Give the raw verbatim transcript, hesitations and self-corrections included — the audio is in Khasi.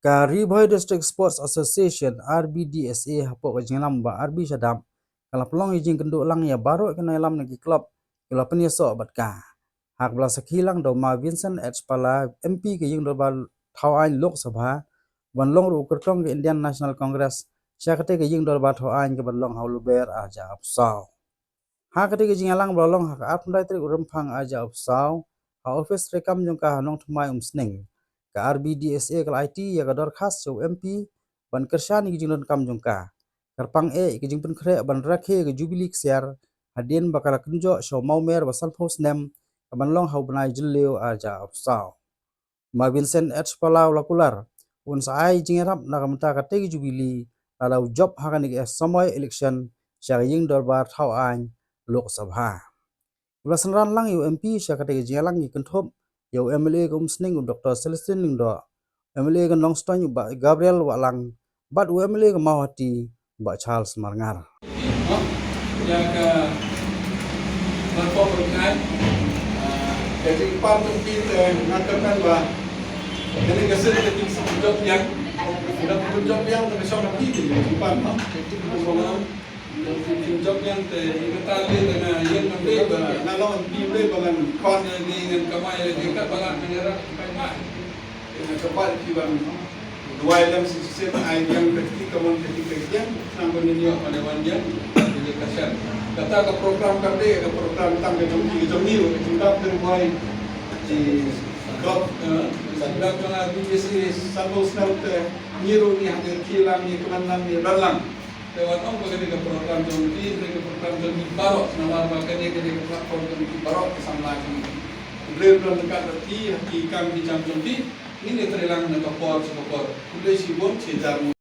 Ka Ri Bhoi District Sports Association, R B D S A, hapoh ka jingïalam u Bah R B Shadap, ka la pynlong ïa ka jingkynduh lang ïa baroh ki nongïalam na ki club kiba la pynïasoh bad ka. Ha kaba la sakhi lang da u Ma Vincent H Pala, M P ka ïing dorbar thaw aiñ Lok Sabha, ban long ruh u kyrtong ka Indian National Congress sha katei ka ïing dorbar thaw aiñ kaban long ha u Lber arhajar arphew saw. Ha katei ka jingïalang ba la long ha ka arphew lai tarik u Rymphang arhajar arphew saw, ha office treikam jong ka ha Nongthymmai Umsning, ka R B D S A ka la aiti ïa ka dorkhas sha u M P ban kyrshan ïa ka jingdonkam jong ka, kyrpang eh ïa ka jingpynkhreh ban rakhe ïa ka jubili ksiar hadien ba ka la kynjoh sha u mawmer ba sanphew snem, kaban long ha u bnai Jylliew arhajar arphew saw. Ma Vincent H Pala u la kular un sa ai jingïarap na ka bynta katei ka jubili lada u jop ha kane ka samoi election sha ka ïing dorbar thaw aiñ Lok Sabha. U la synran lang ïa u M P sha katei ka jingïalang, ki kynthup ïa u M L A ka Umsning u Doctor Celestine Lyngdoh, M L A ka Nongstoiñ u Bah Gabriel Wahlang, bad u M L A ka Mawhati u Bah Charles Marngar. Ïa ka platform ka, ah, ka jingpan tu ki te nga kyrmen ba kane ka sien ka jingpynjop ïa, ka jingpynjop ïa te ka shong na ki, ka jingpan, no? Ka jingpynjop ïa. Jingpynjop ïa te ïa kata lei te nga ïeng ngan dei ba nga long phi dei ba ngan pan ïa ngi, ngan kamai ïa ngi, kat ba ngan ïarap ïa ki paidbah. Te nga kyrpad ïa phi ban duwai lem shisien, ai biang ka kti kamon ka kti ka kiang, khnang ba ngin ïoh ban ïa wan biang ïa ka sien. Kata ka program kam dei ka program tang ka jong phi ka jong ngi, ka jingdap ka duwai. Ki club, eh, ki club jong nga B B C sanphew snem te ngi ruh ngi hap ïa ki lang, ngi kmen lang, ngi don lang. Te wat ong ba kane ka program jong phi, kane ka program jong phi baroh, namar ba kane, kane ka platform jong phi baroh ka samla jong phi. Hynrei don ka dei phi ha ki kam ki jam jong phi, ngin ïa trei lang na ka por sha ka por. Khublei shibun, shi hajar nguh.